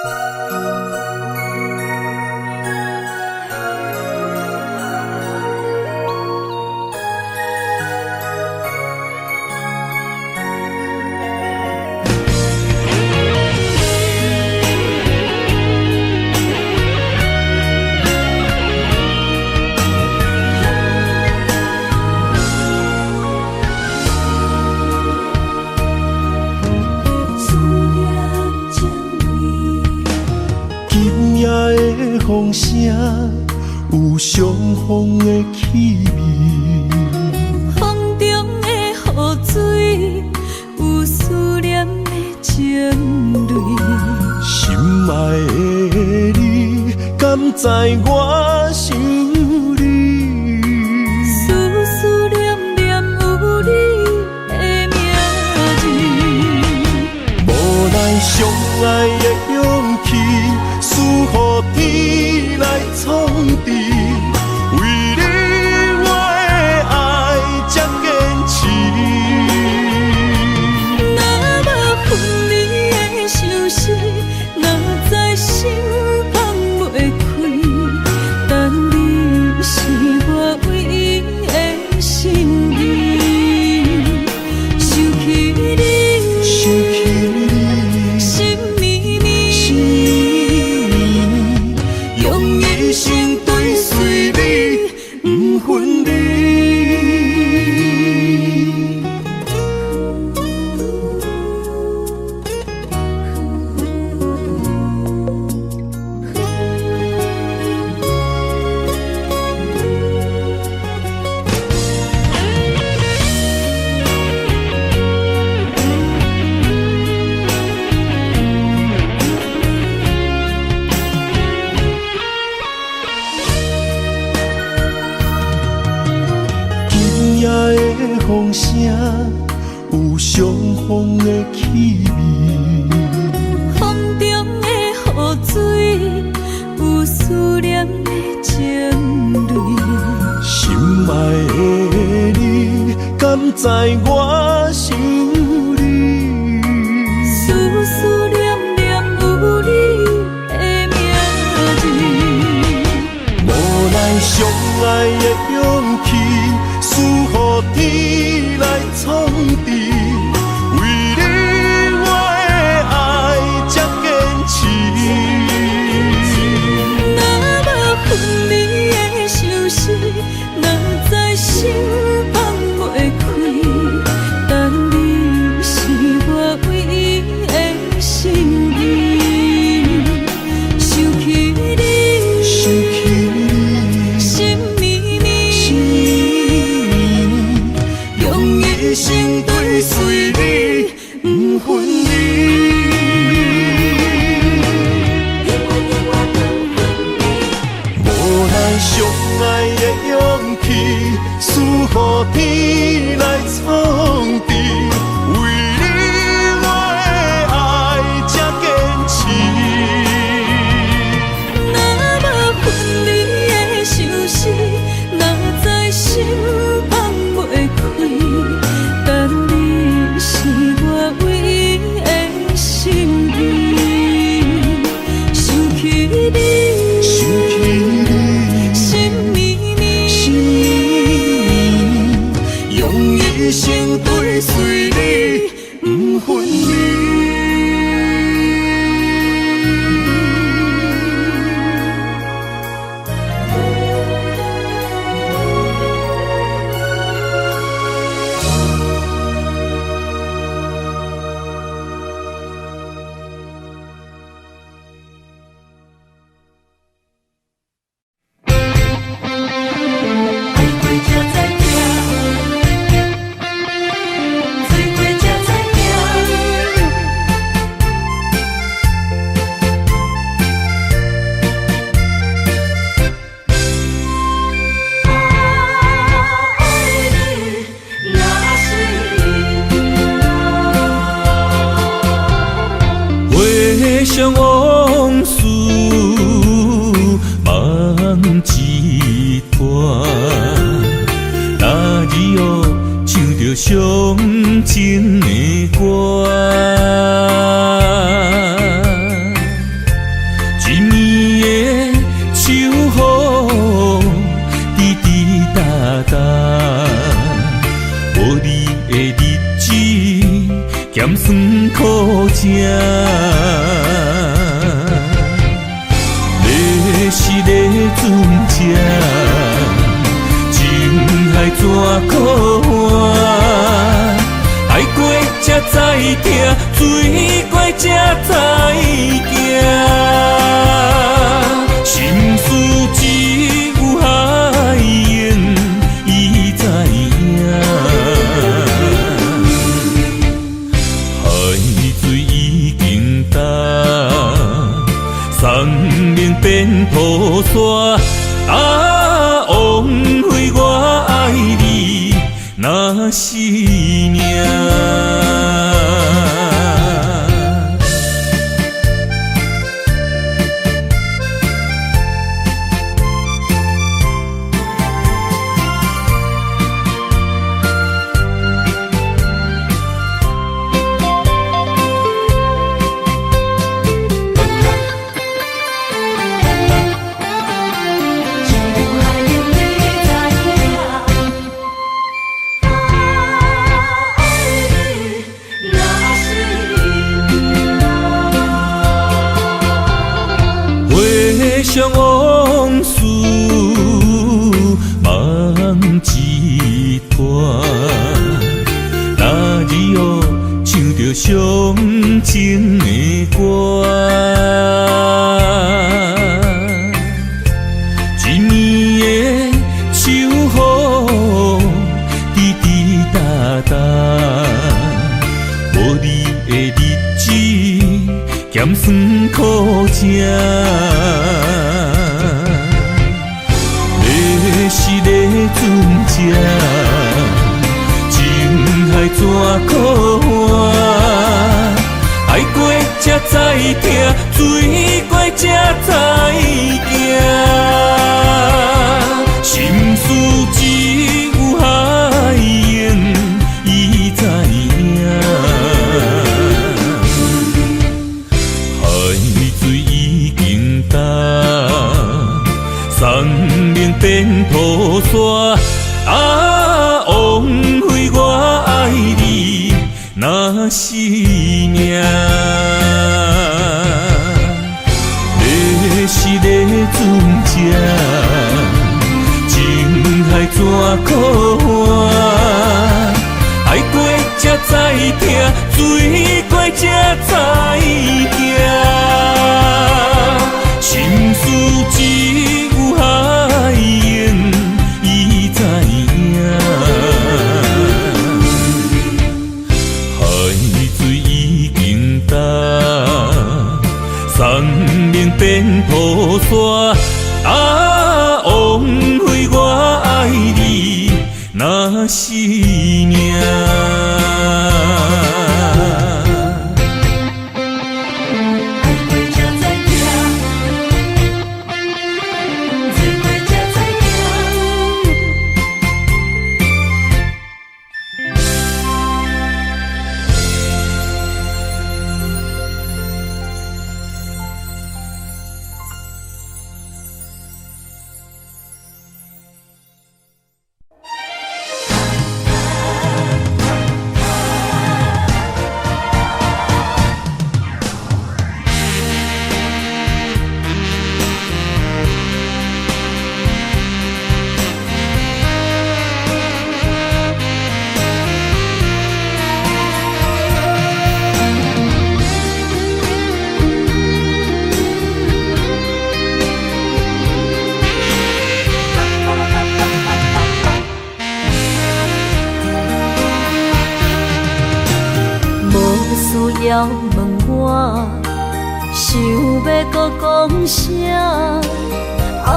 思念情味。今夜的風聲有傷風的氣味，風中的雨水有思念的情淚。心愛的你，敢知我想你？思思念念有你的名字。無奈相愛的勇氣，輸予天來創治。為你我的愛這堅持。若無分離的相思，哪知心放袂開。但你是我唯一的心意。想起你，想起你，心绵绵，心绵绵，用一生追隨你，不分離。今夜的風聲有傷風的氣味，風中的雨水有思念的情淚。心愛的你，敢知我想你？思思念念有你的名字。無奈相愛的勇氣，輸予天來創治。為你我的愛這堅持。若無分離的相思，哪知心放袂開。但你是我唯一的心意。想起你，想起你，心绵绵，心绵绵，用一生追隨你，不分離。永遠永遠不分離。無奈相愛的勇氣，輸予天來創治。為你我的愛這堅持。若無分離的相思，哪知心放袂開。但你是我唯一的心意。想起你，想起你，心绵绵，心绵绵，用一生追隨你，不分離。愛過才知疼，醉過才知疼。啊，愛你若是命。回想往事，梦一段。那日哦，唱著傷情的歌。声。你是咧船只，情海怎苦换？爱过才知疼，水过才知行。心事只有海涌伊知影。海水已经干，山岭变土沙。啊，枉费我爱你，若是命。回想往事，梦一团。那日哦，唱著伤情的歌，一暝的秋雨，滴滴答答，无你的日子，咸酸苦食。你是咧船只，情海怎苦换？爱过才知疼，水过才知行。心事只有海涌伊知影。海水已经干，山岭变土沙。啊，枉费我爱你，若是命。你是咧船只，情海怎苦换？爱过才知疼，水过才知行。心事只有海涌伊知影。海水已经干，山岭变土沙。啊，枉费我爱你，若是命。要问我，想欲阁讲啥？爱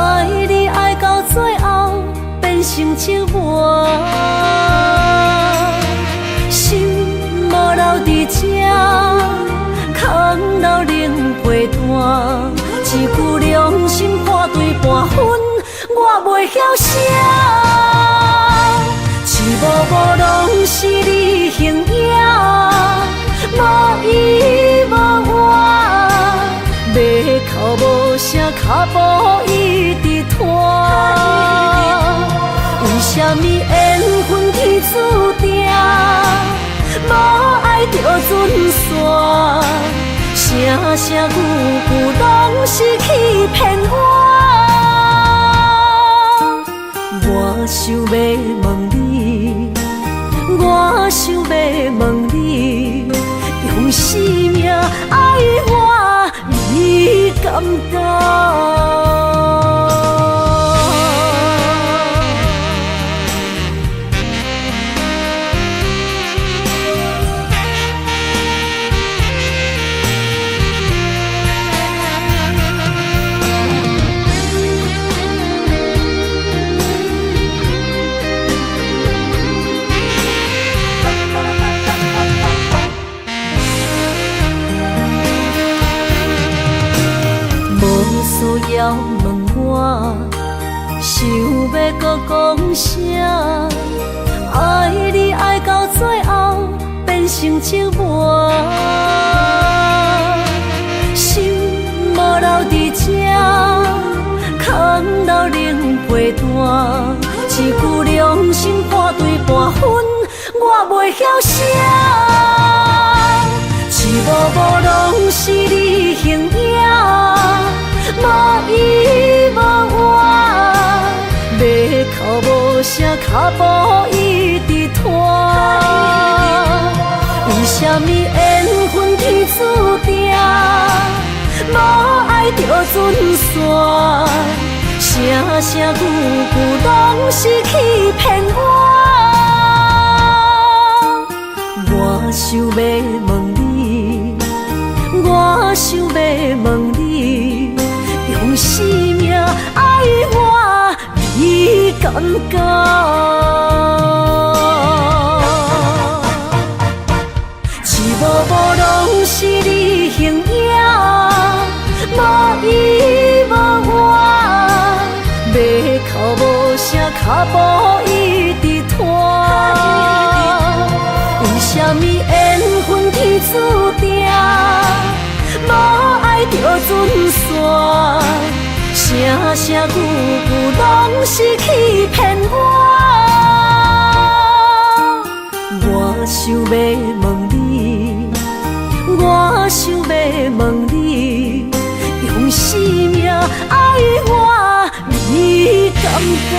你爱到最后变成折磨，心无留伫这，空留冷被单。一句良心破对半分，我袂晓写。一幕幕拢是你形影。无依无我，欲哭无声，脚步一直拖。为啥物缘分天注定，无爱就准煞？聲聲句句攏是欺騙我。我想欲問你，我想欲問你，用生命愛我，你敢敢？需要問我，想欲閣講啥？愛你愛到最後變成折磨，心無留佇這，空留冷被單，一句良心半對半分，我袂曉寫。一幕幕攏是你形影。無依無倚，欲哭無聲，跤步一直拖。為啥物緣分天注定，無愛就準散？聲聲句句攏是欺騙我。我想欲問你，我想欲問你。用生命愛我，你敢敢？一幕幕攏是你形影，無依無倚，欲哭無聲，跤步一直拖。為啥物緣分天注定？無愛就準散，聲聲句句攏是欺騙我。我想欲問你，我想欲問你，用生命愛我，你敢敢？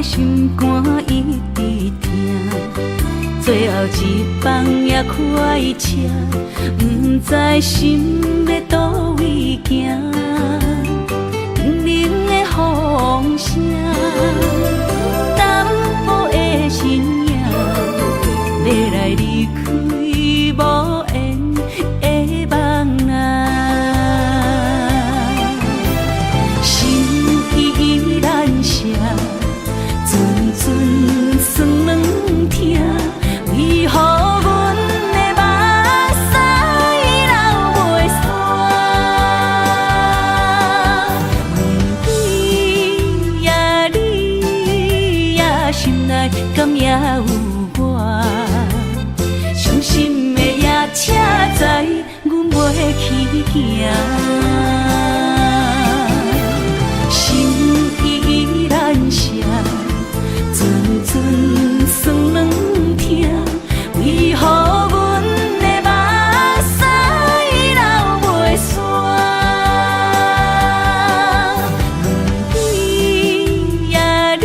的心肝一直疼，最後一班也開車，毋知心欲佗位行。冷冷的風聲，淡薄的身影，欲來離開無緣的夢啊。心依難捨，陣陣酸軟疼，為何阮的目屎流袂煞？問你呀你呀，心內敢猶有我？傷心的夜車知阮袂去行。心依難捨，陣陣酸軟疼，為何阮的目屎流袂煞？問你呀你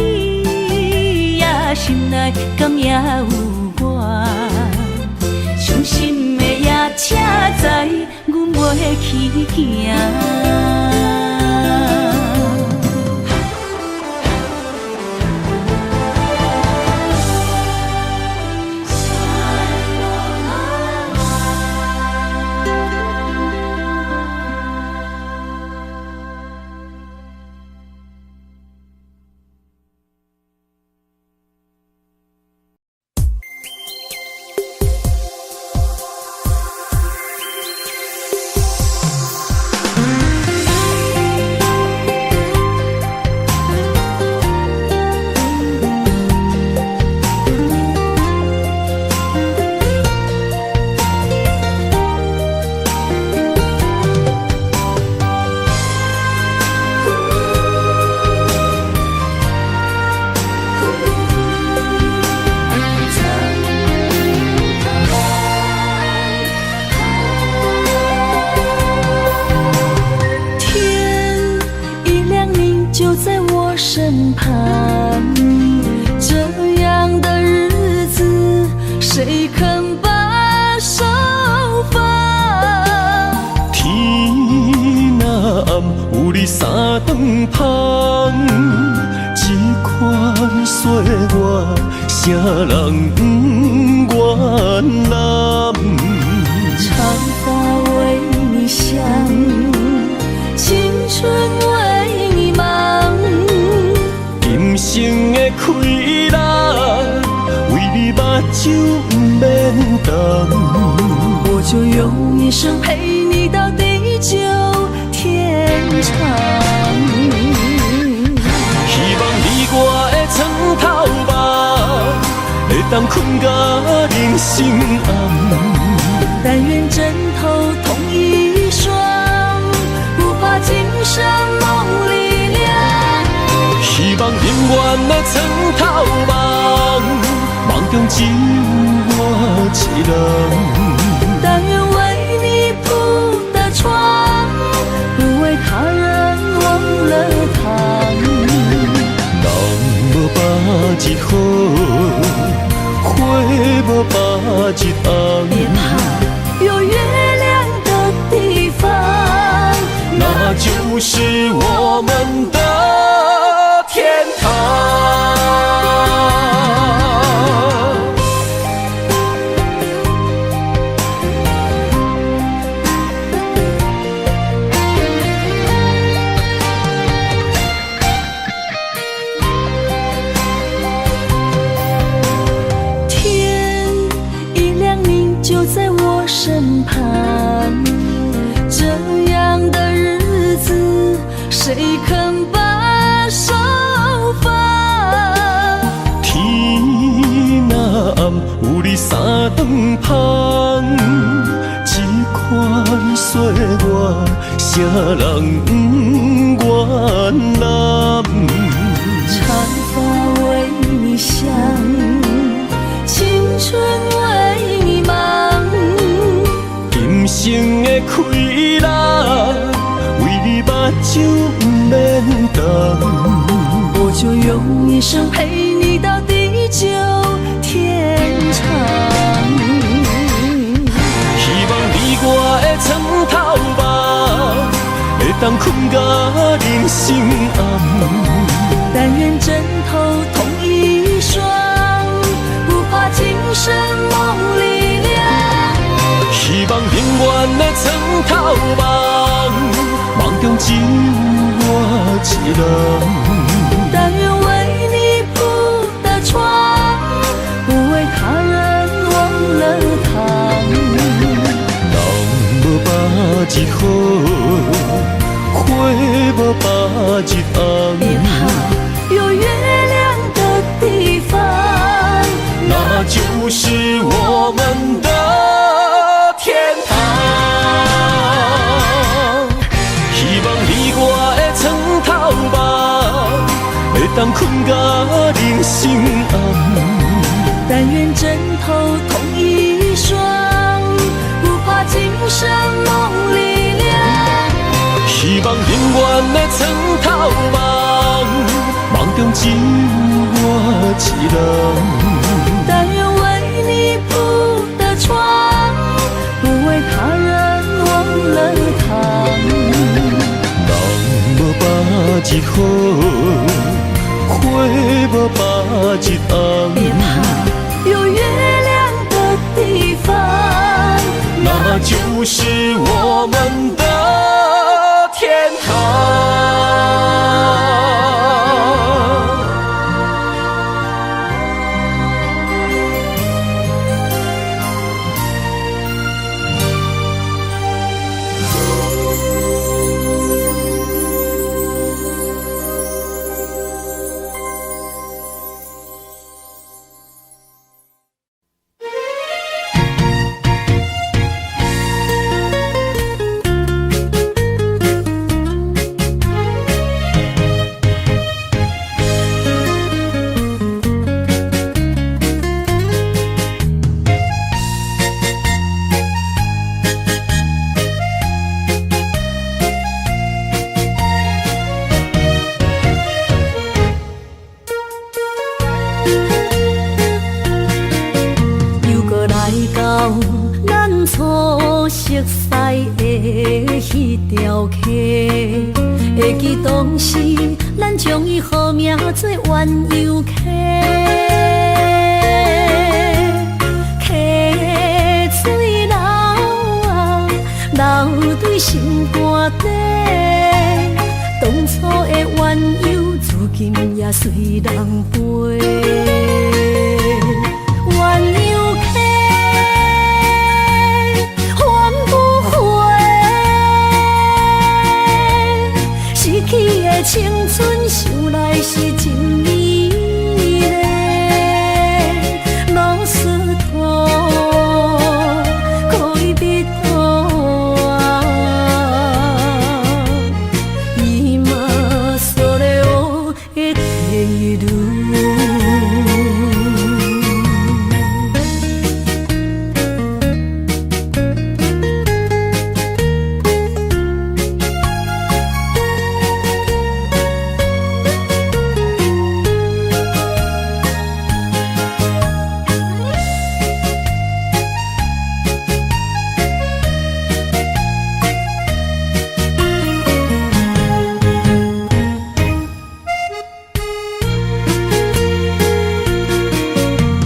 呀，心內敢猶有我？傷心的夜車知阮袂去行。天一亮，你就在我身旁。這樣的日子，誰肯把手放？天若暗，有你三頓芳，這款歲月，啥人不願攬？長髮為你想，青春為你忙。今生的氣力，為你目睭毋免瞪。我就用一生陪你到地久天長。希望你我的床頭夢，會當睏甲人生暗。但願枕頭同一雙，不怕今生夢裡涼。希望永遠的床頭夢，夢中只有我一人。但願為你鋪的床，不為他人忘了躺。人無百日好，花無百日紅。別怕，有月亮的地方，那就是我們的天堂。天一亮，你就在我身旁。這樣的日子，誰肯把手放？天若暗，有你三頓芳，這款歲月，啥人不願攬？長髮為你想，青春為你忙。今生的氣力，為你目睭毋免瞪。我就就用一生陪你到地久天長。希望你我的床頭夢，會當睏甲人生暗。但願枕頭同一雙，不怕今生夢裡涼。希望永遠的床頭夢，夢中只有我一人。但願為你鋪的床，不為他人忘了躺。人無百日好，花無百日紅。別怕，有月亮的地方，那就是我們的天堂。希望你我的床頭夢，會當睏甲人生暗。但願枕頭同一雙，不怕今生夢裡涼。希望永遠的床頭夢，夢中只有我一人。但願為你鋪的床，不為他人忘了躺。人無百日好，花無百日紅。別怕，有月亮的地方，那就是我們的天堂。又閣來到咱初熟似的彼條溪，會記當時咱將伊號名做鴛鴦溪，溪水流啊流對心肝底，當初的鴛鴦如今也隨人飛。鴛鴦溪，還不回，失去的青春，想來是真美麗。老石頭，戀人啊，今それを得ている。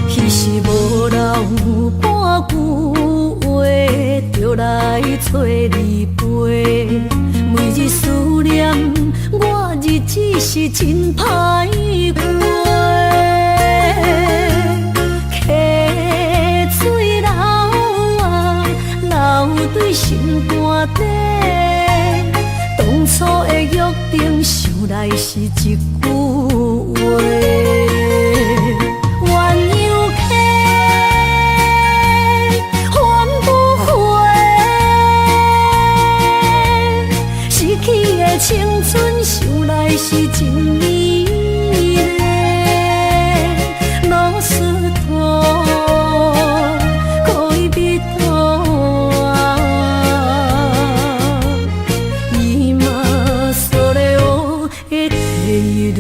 彼時無人有半句話，就來揣你陪。每日思念，我日子是真歹過。溪水流啊流對心肝底，當初的約定，想來是一句話。鴛鴦溪，還不回，失去的青春，想來是真美麗。老石頭，戀人啊，今それを得ている。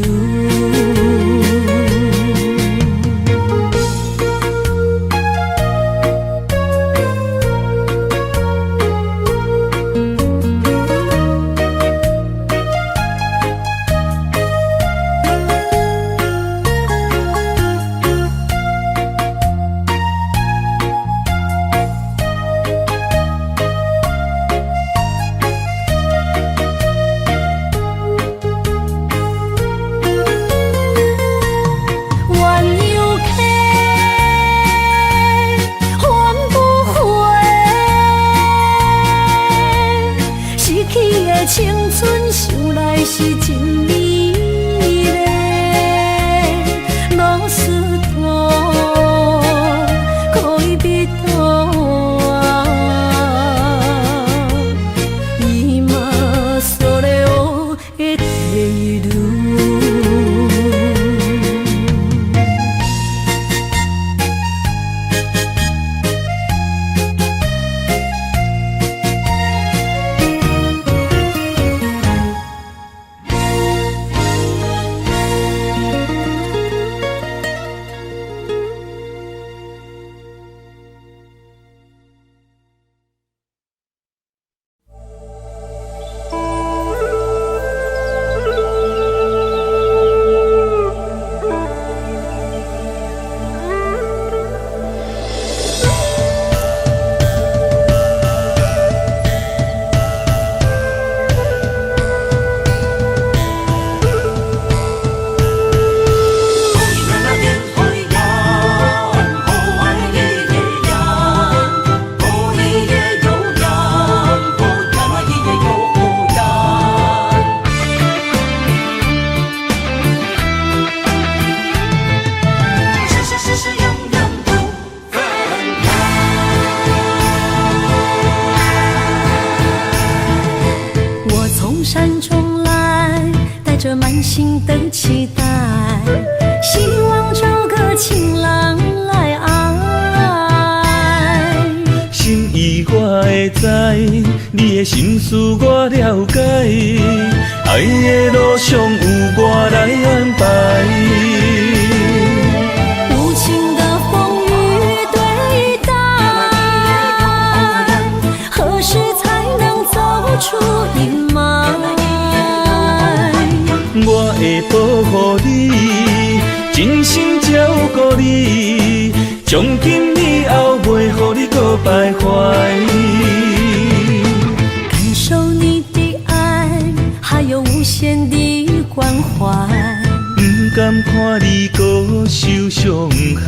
著滿心的期待，希望找個情郎來愛。心意我會知，你的心思我了解，愛的路上有我來安排。無情的風雨對待，何時才能走出陰霾？我會保護你，真心照顧你，從今以後袂予你閣徘徊。感受你的愛，還有無限的關懷。毋甘看你閣受傷害。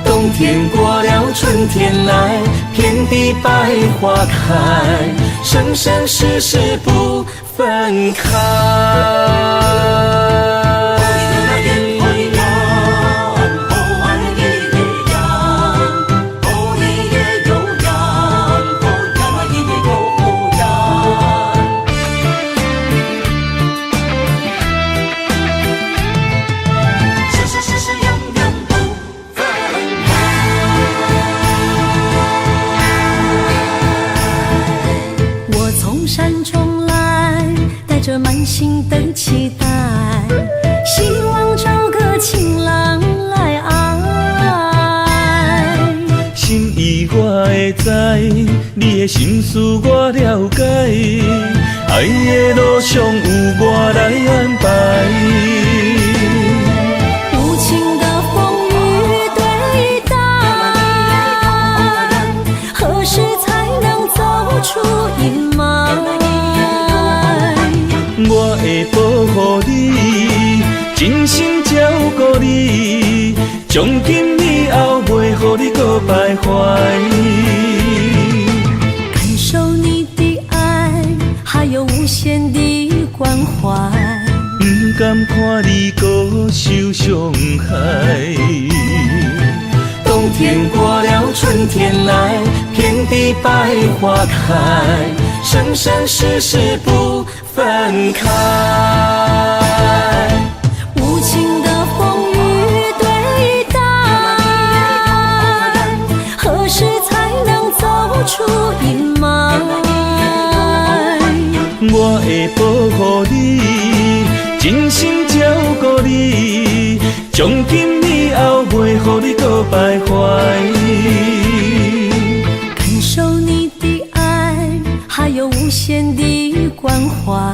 冬天過了，春天來，遍地百花開，生生世世不分開。我從山中來，帶著滿心的期待，希望找個情郎來愛。心意我會知，你的心思我了解，愛的路上有我來安排。無情的風雨對待，何時才能走出陰霾？我會保護你，真心照顧你，從今以後袂予你閣徘徊。感受你的愛，還有無限的關懷。毋甘看你閣受傷害。冬天過了，春天來，遍地百花開，生生世世不分開。無情的風雨對待，何時才能走出陰霾？我會保護你，真心照顧你，從今以後袂予你閣徘徊。感受你的愛，還有無限的關懷。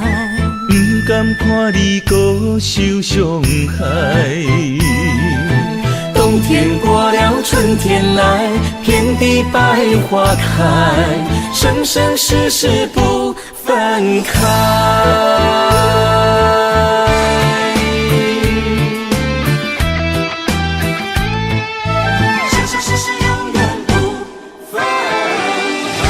毋甘看你閣受傷害。冬天過了，春天來，遍地百花開，生生世世不分開。生生世世永遠不分開。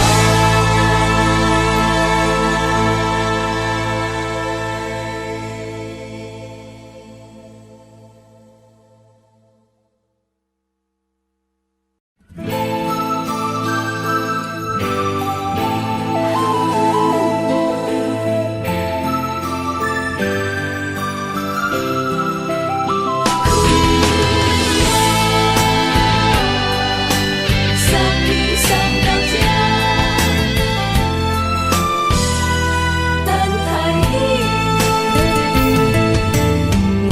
送你送到這，等待你。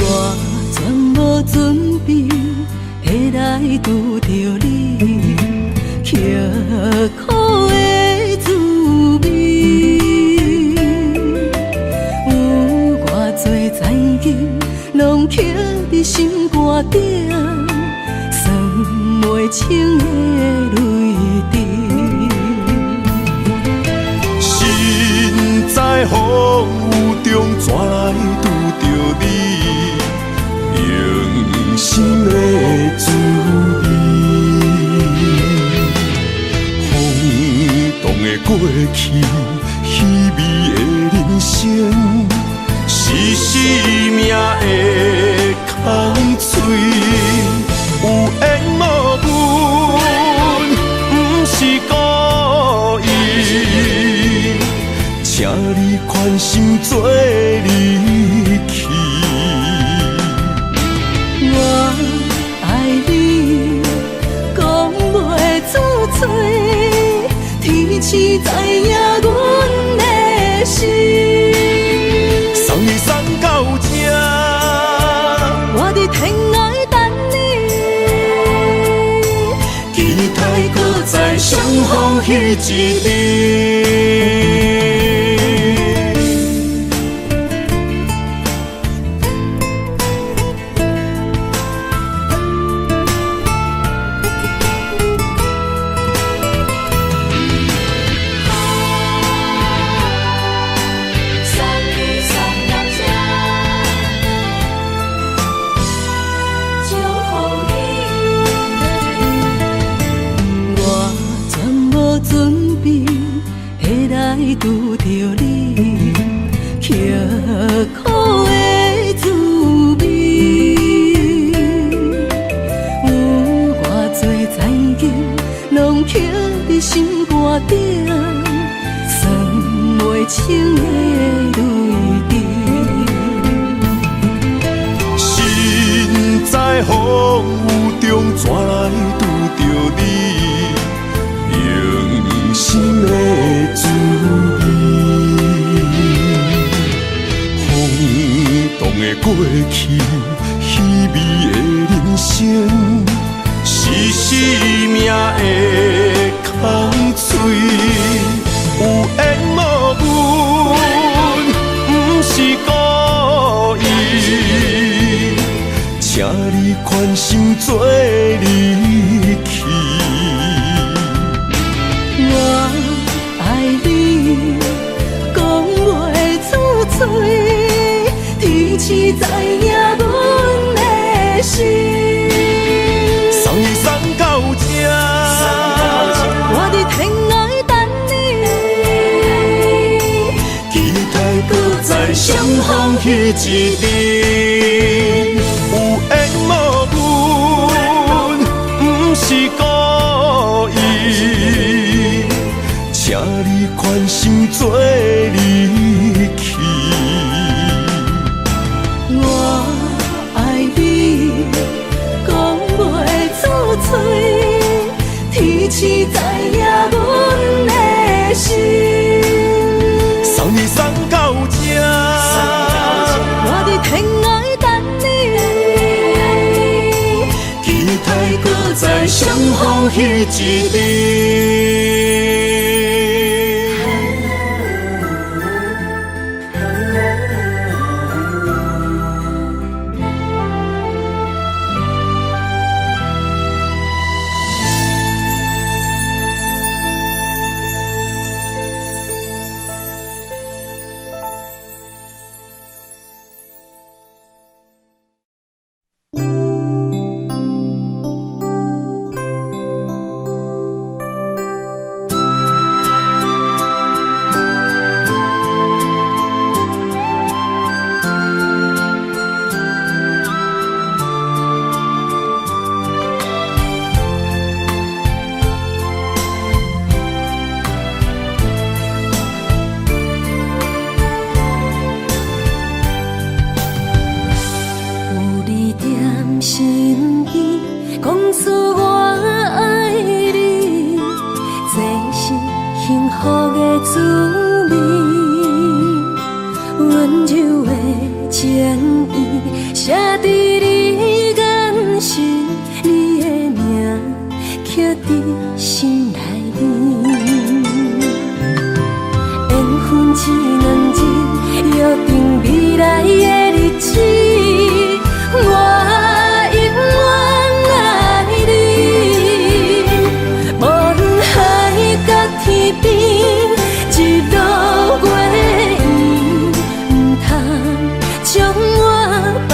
我全無準備會來拄著你，刻苦的滋味，有偌濟殘忍，攏刻佇心肝頂。算袂清的淚滴。身在風雨中，怎來拄著你？用心的滋味。風動的過去，稀微的人生，是生命的空喙。有緣無分，毋是故意，請你予宽心做你去。我愛你，講袂出嘴，天時知影阮的心。送你送到這，我佇天涯等你，期待閣再相逢彼一日。我全無準備會來拄著你，刻苦的滋味，有偌濟殘忍，攏刻佇心肝頂，算袂清的淚滴。身在風雨中，怎來拄著你？用心的滋味，風動的過去，稀微的人生，是生命的空喙。有緣無分，不是故意，請你寬心做你去。我愛你，講袂出嘴，天時知影阮的心。送你送到這，我佇天涯等你，期待閣再相逢彼一日。有緣無分，不是故意，請你寬心做你去。我愛你，講袂出嘴，天時知影阮的心。送你送到這，我佇天涯等你，期待閣再相逢彼一日。有你踮身邊，講出我愛你，這是幸福的滋味。溫柔的情意，寫佇你眼神，你的名刻佇心內面。緣分這兩字，約定未來的日子。我永遠愛你，無論海角天邊，日落月圓，毋通將我放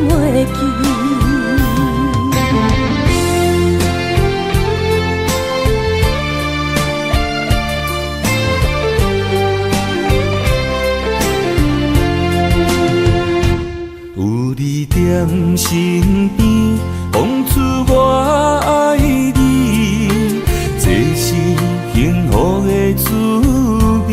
袂記。有你踮身邊，講出我愛你，這是幸福的滋味。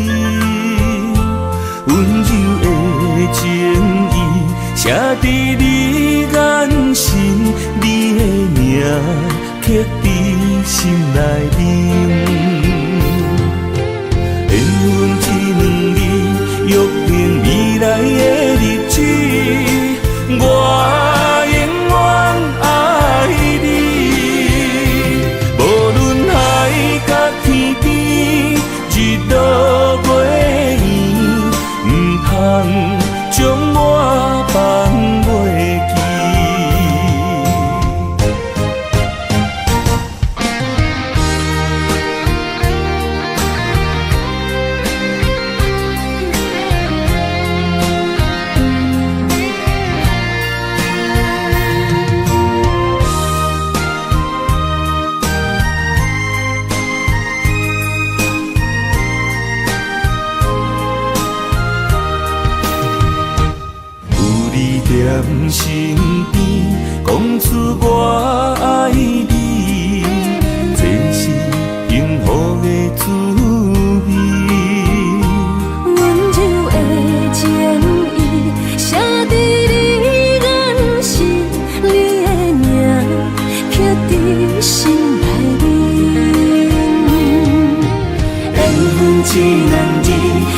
一兩日，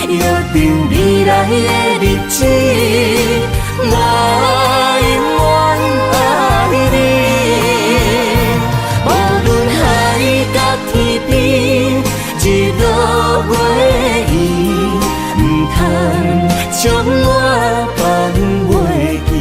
約定未來的日子，我永遠愛你。無論海角天邊，日落月圓，毋通將我放袂記。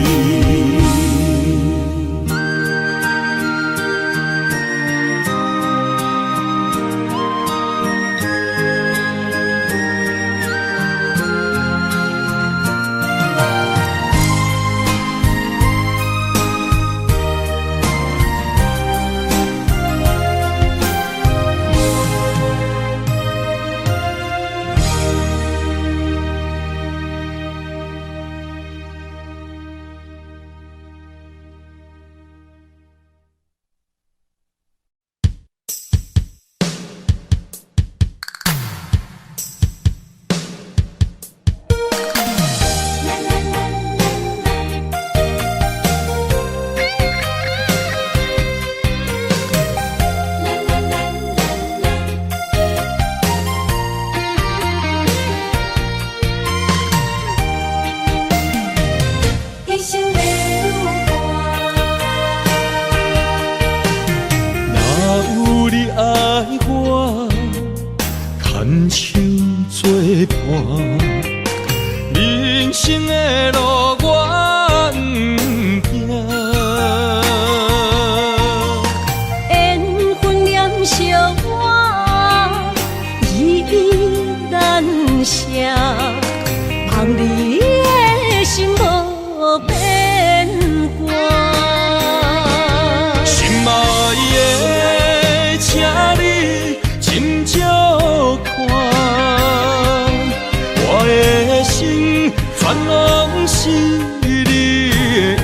一生的旅伴。若有你愛我，牽手做伴，人生的路我毋驚。緣分念惜我，依依難捨，望你的心無變卦。心愛的，請你斟酌看，我的心全攏是你的影。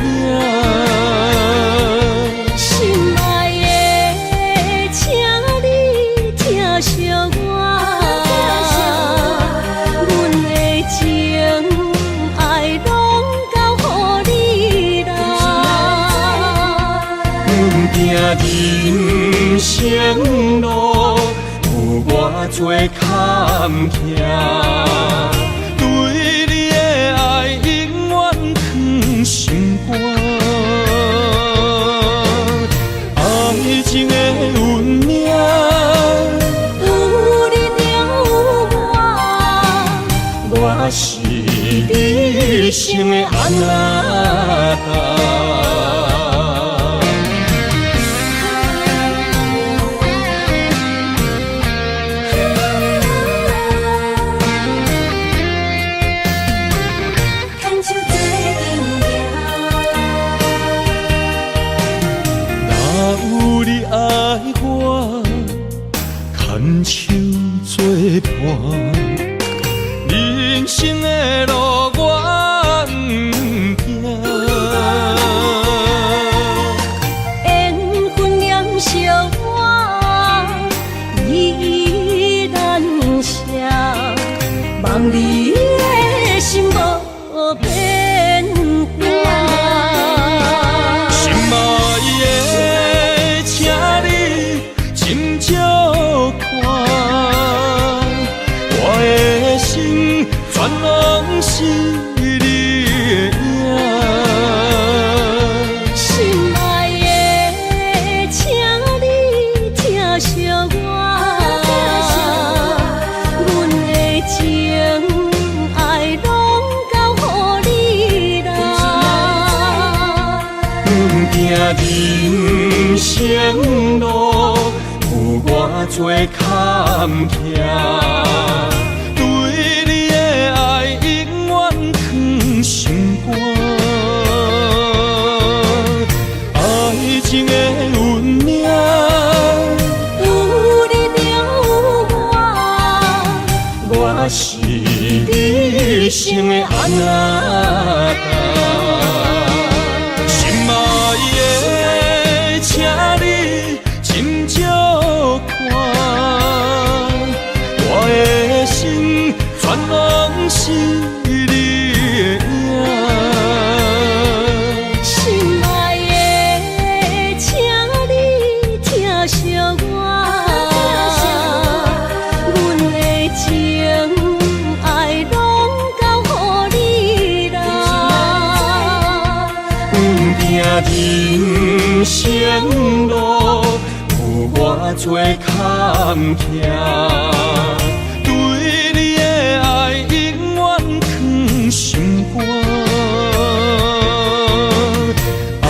心愛的，請你疼惜我，阮的情愛攏交予你啦。阮行人生路，有偌濟坎坷，對你的愛永遠藏心肝。愛情的運命，有你就有我，我是你一生的阿那達。牽手做陣行。若有你愛我，牽手做伴，人生的路我毋驚。緣分念惜我，依依難捨，望你的心無變卦。心愛的，請你斟酌看，我的心全攏是你的影。心愛的，請你疼惜我，阮的情愛攏交予你啦。阮行人生路，有偌濟坎坷，對你的愛永遠藏心肝。愛情的運命，有你就有我，我是你一生的阿那達。心愛的，請你斟酌看，我的心全攏是你的影。心愛的，請你疼惜我，阮的情人生路有偌濟坎坷，對你的愛永遠囥心肝。愛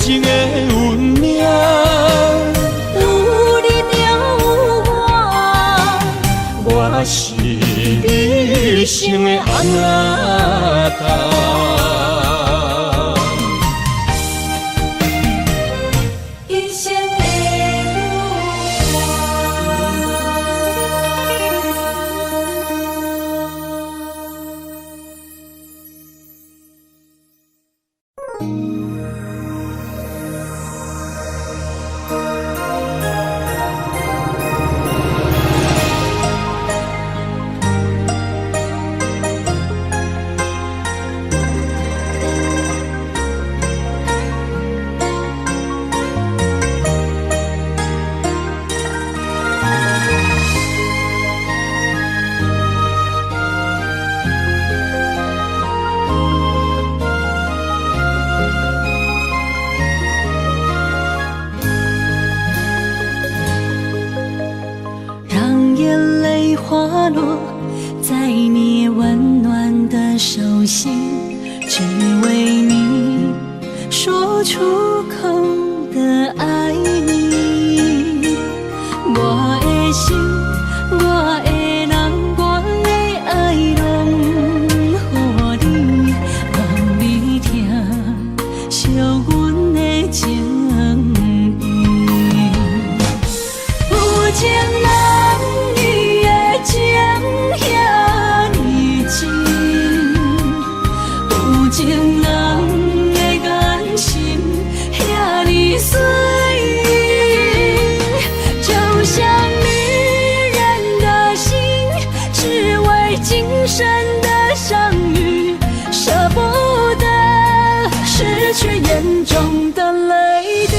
情的運命，有你就有我，我是你一生的阿那達。一生的伴。讓眼淚滑落在你溫暖的手心，只為你說出口的愛你。我的心，我的人，我的愛，攏予你，望你疼惜阮的情意。有情人伊的情遐呢真，有情人的眼神遐呢水，就像女人的心，只為今生的相遇，捨不得失去眼中的淚滴。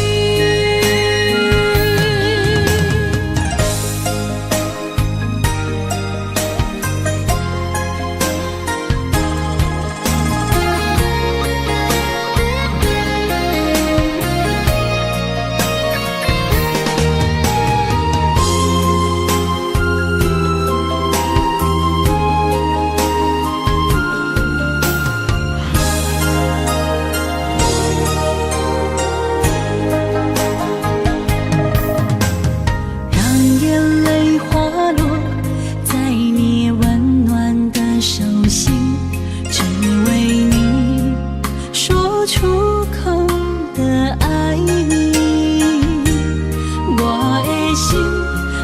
讓眼淚滑落在你溫暖的手心，只為你說出口的愛你。我的心，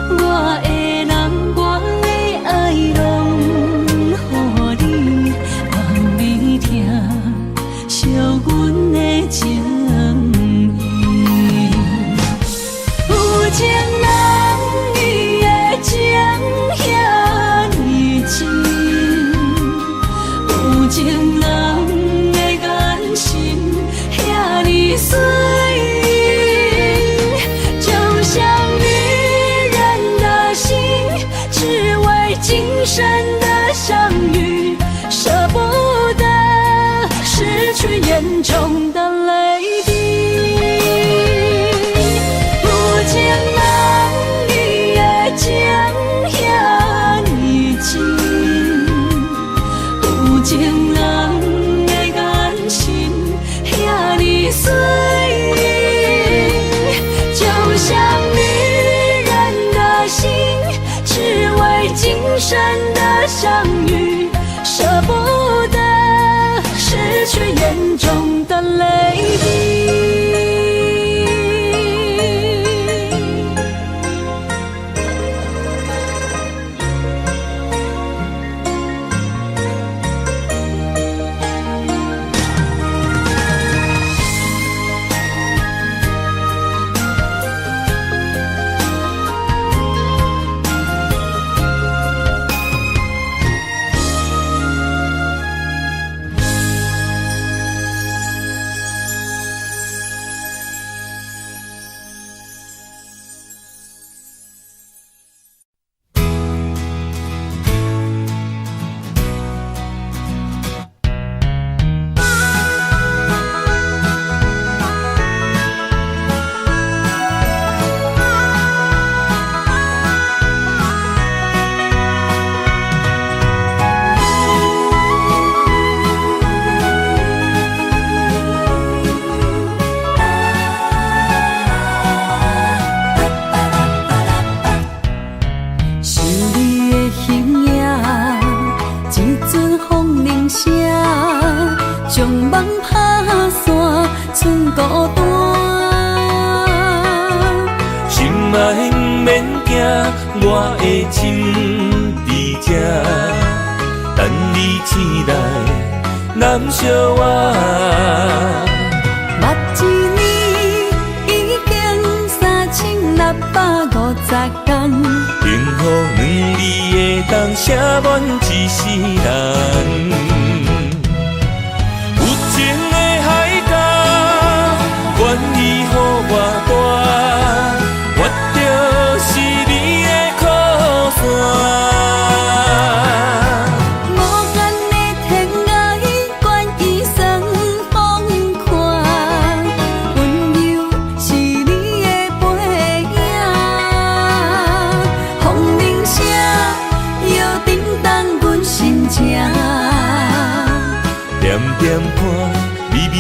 我的人，我的愛，攏予你，望你疼惜阮的情意。有情人伊的情遐呢真，有情人的眼神遐呢水，就像女人的心，只為今生的相遇，捨不得失去眼中的淚滴。有情人伊的情遐呢真，有情人的眼神遐呢水，就像女人的心，只為今生的相遇，捨不得失去眼中的淚滴。將夢拍散，賰孤單。心愛毋免驚，我的心佇這，等你醒來，攬惜我。目一年已經3650天，幸福兩字會當寫滿一世人。有情的海角，願意予我帶，我就是你的靠山。無限的天涯，願意算風寒，溫柔是你的背影，風鈴聲又震動阮心情。点点看，微微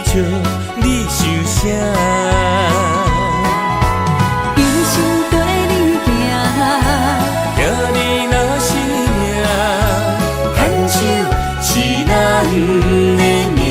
笑，你想啥？一生綴你行，听你若是命，牵手是咱的命。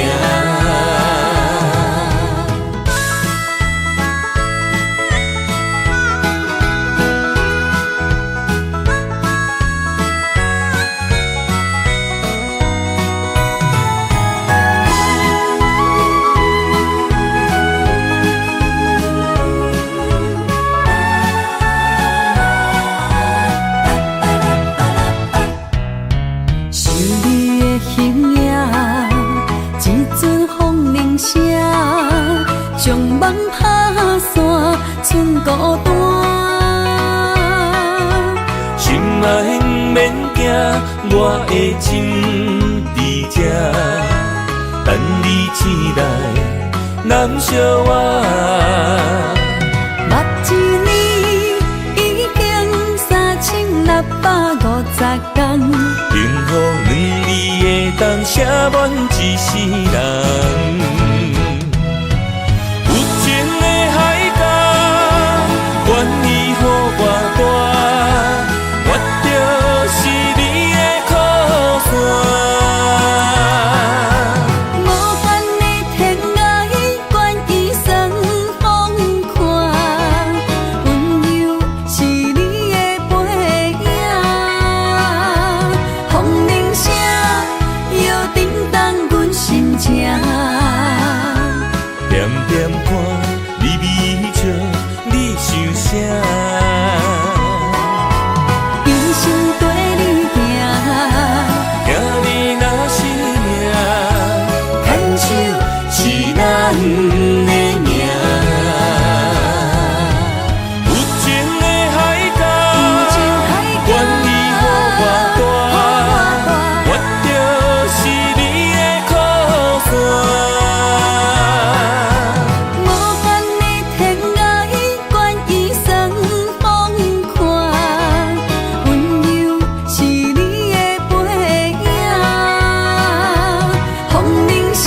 想你的形影，一阵風鈴聲，將夢拍散，賰孤單。心愛毋免驚，我的心佇這，等你醒來，攬惜我。目一年已經3650天，幸福兩字會當寫滿一世人。有情的海角，願意予我帶，我就是你的靠山。無限的天涯，願意算風寒，溫柔是你的背影，風鈴聲又震動阮心情。點點看，微微笑，你想啥？一生綴你行，聽你若是命，牽手是咱的命。有情的海角，願意予我帶，我就是你的靠山。無限的天涯，願意算風寒，溫柔是你的背影，風鈴聲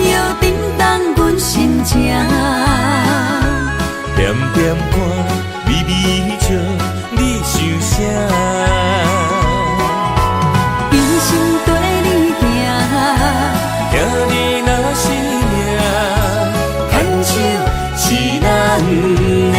又震動阮心情。點點看，微微笑，你想啥？一生綴你行，聽你若是命，牽手是咱的命。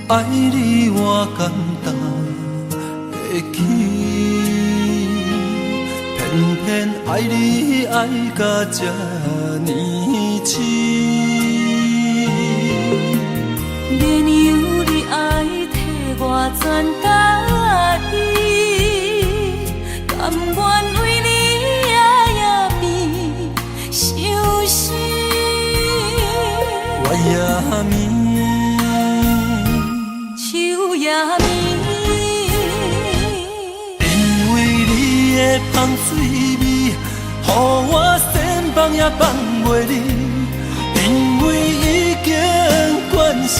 愛你我敢擔會起，偏偏偏愛你愛甲這呢深。免由你愛替我全家己，甘願為你夜夜變相思。月也暝，秋也暝。因為你的芳水味，予我想放也放袂離。因為已經慣是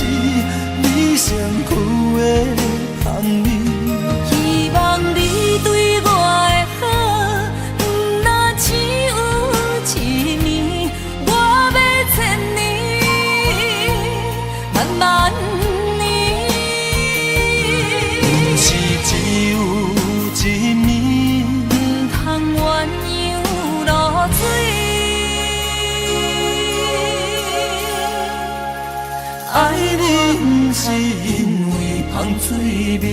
你身軀的香味。希望你對我的好，毋若只有一暝，我欲千年，萬萬年。毋是只有一暝，毋通鴛鴦落水。愛你毋是因為芳水味。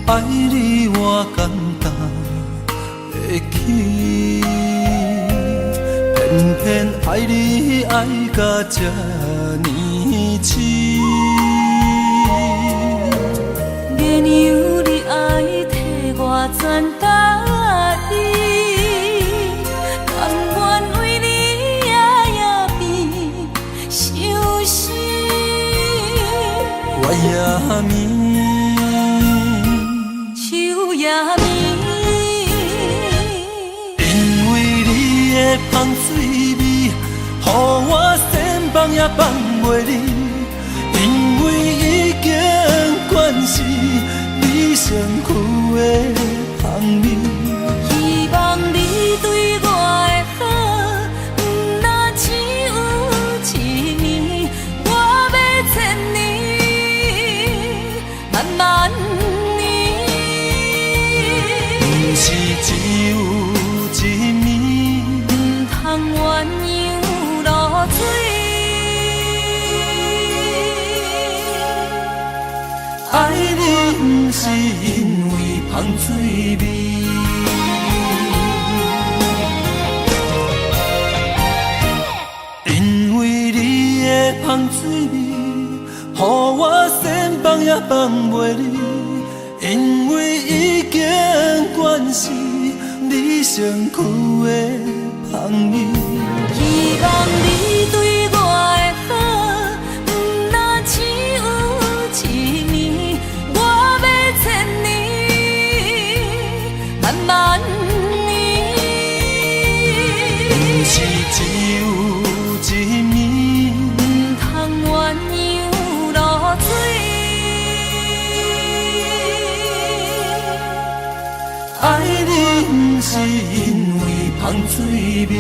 愛你我簡單會起，偏偏愛你愛甲這呢深。免由你愛替我全家己，甘願為你夜夜變相思。月也暝，秋也暝。因為你的芳水味，予我想放也放袂離。因為已經慣是你身軀的香味。希望你對我的好，毋若只有一暝，我欲千年，萬萬年。毋是只有一暝，毋通鴛鴦落水。愛你毋是因為芳水味。因為你的芳水味，予我想放也放袂離。因為已經慣是你身軀的香味。希望你對我的好，毋若只有一暝，我欲千年，萬萬年。毋是只有一暝，毋通鴛鴦落水。愛你毋是因為芳水味。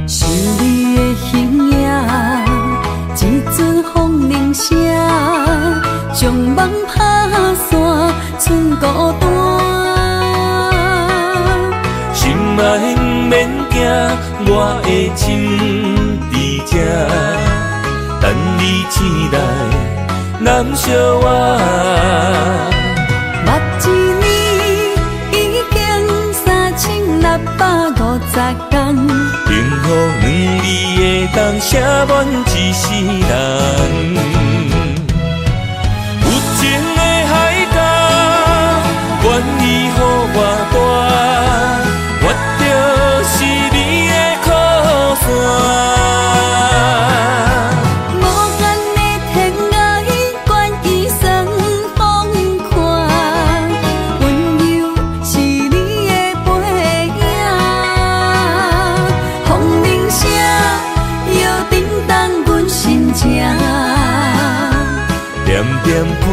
想你的形影，一阵风铃声，将梦拍散，剩孤单。心爱毋免惊，我的心伫这，等你醒来，揽惜我。捌一年已經3650工，幸福兩字會當寫滿一世人。有情的海角，願意予偌大，我就是你的靠山。無限的天涯，願意算風寒，溫柔是你的背影，風鈴聲又震動阮心情。點點看，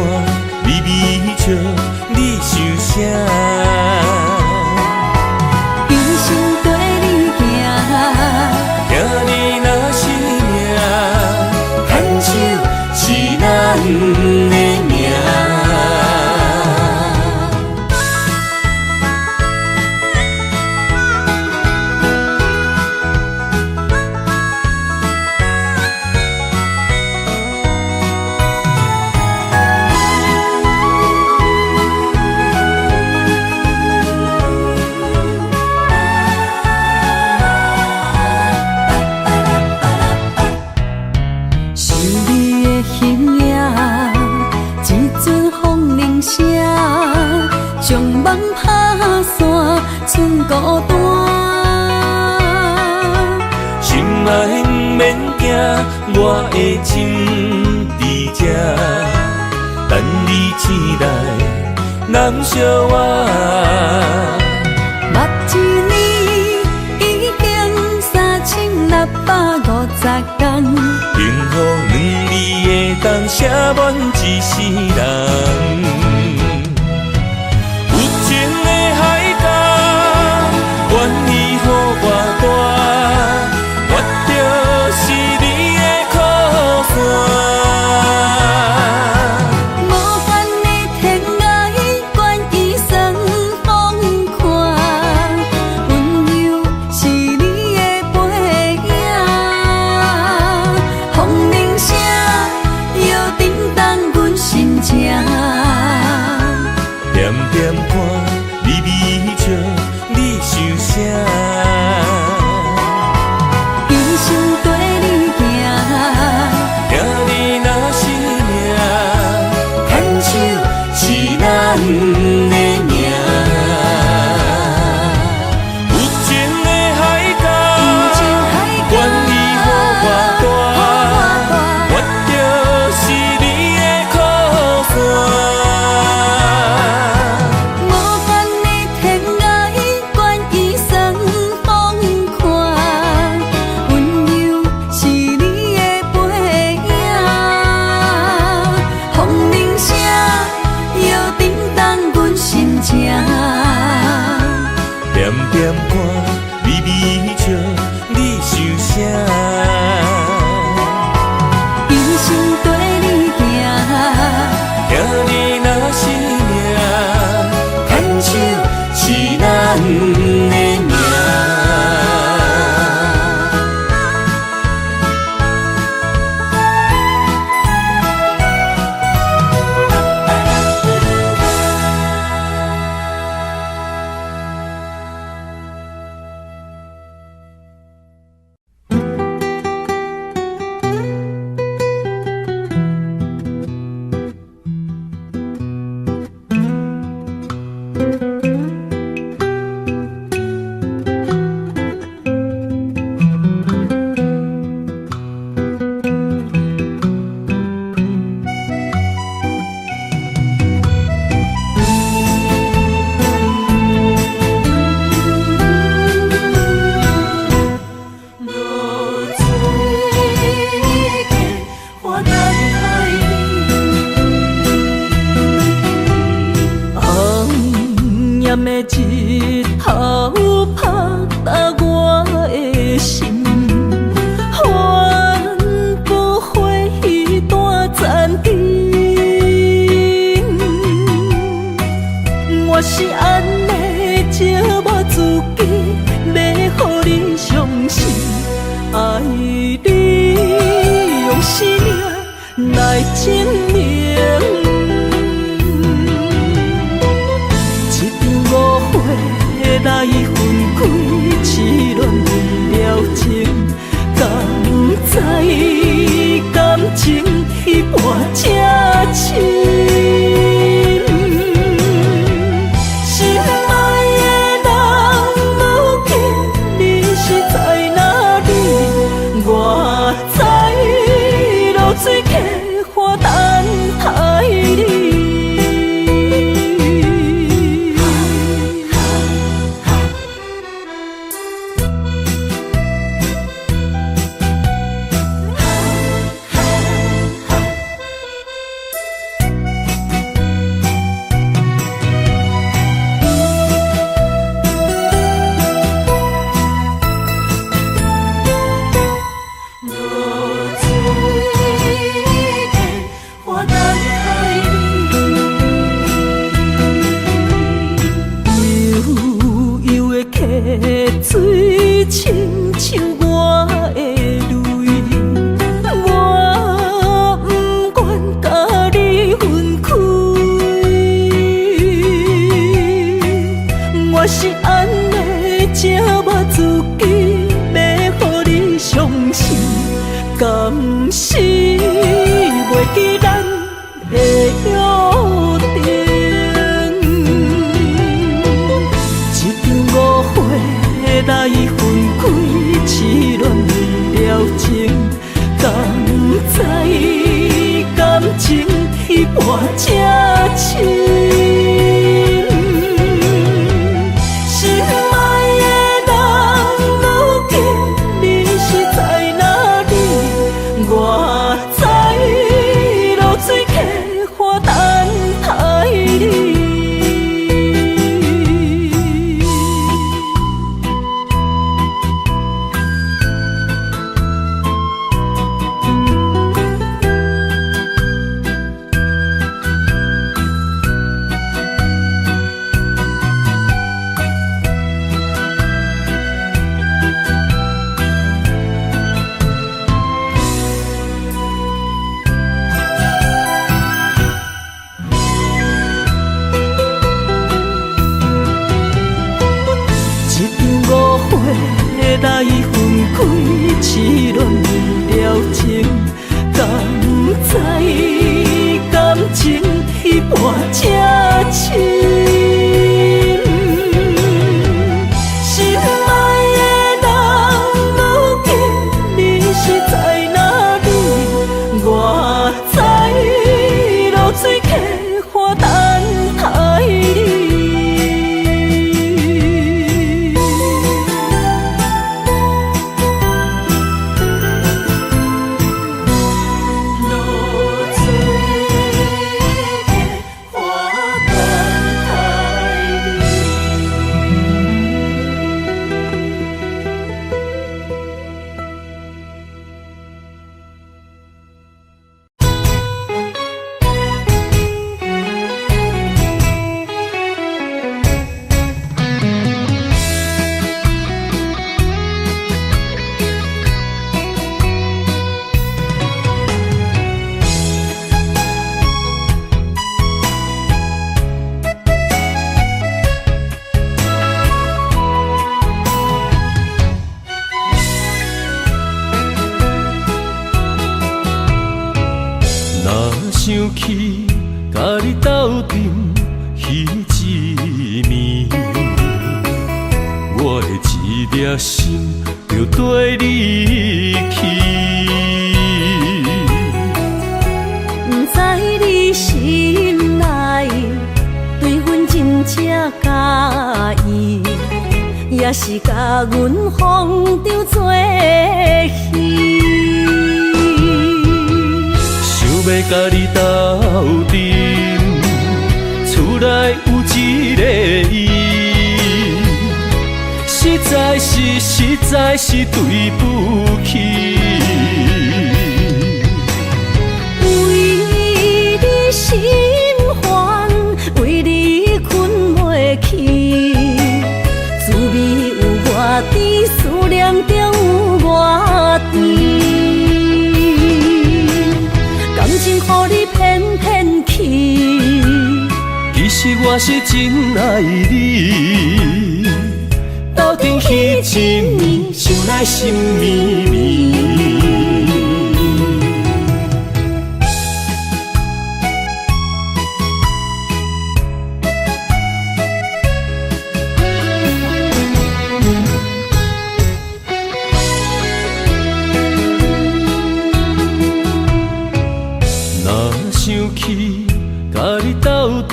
微微笑，你想啥？一生綴你行，聽你若是命，牽手是咱的命。想你的形影，一陣風鈴聲，將夢拍散，剩孤單。心愛毋免驚，我的情佇這，等你醒來，攬惜我。捌一年已經3650工，幸福兩字會當寫滿一世人。有情的海角，願意予偌大，我就是你的靠山。無限的天涯，願意算風寒，溫柔是你的背影，風鈴聲又震動阮心情。點點看，微微笑，你想啥？一生綴你行，聽你若是命，牽手是咱的命。有情的海角，願意予偌大，我就是你的靠山。無限的天涯，願意算風寒，溫柔是你的背影，風鈴聲又震動阮心情。點點看，微微笑，你想啥？一生綴你行，聽你若是命，牽手是咱的命。落水過，我等待你。紅炎的日頭拍打我的心，反不回彼段殘情。我是按呢折磨自己，欲予你傷心，愛你用生命來證明。來分開，痴戀離了情，敢知感情彼半這深？心愛的人，如今你是在哪裡？我知落水溪岸等待你。落水溪岸等待你。悠悠的溪水，親像我的淚，我不願佮你分開。我是按呢折磨自己，欲予你傷心，敢是袂記咱的約定？一場誤會來分開，痴戀離了情，敢知感情彼半這深？心愛的人，如今你是在哪裡？我知落水溪岸等待你。一場誤會來分開，痴戀離了情，敢知感情彼半這深？心愛的人，如今你是在哪裡？我知落水溪岸等待你。落水溪岸等待你。若想起佮你鬥陣彼一暝，我的一粒心就綴你去。不知你心內對阮真正佮意，也是共阮風中做戲。想欲佮你鬥陣，厝內有一個伊，實在是對不起。為你心煩，為你睏袂去，滋味有偌甜，思念中有偌甜。感情予你騙騙去，其實我是真愛你。斗陣彼一暝，想來心绵绵。若想起佮你斗陣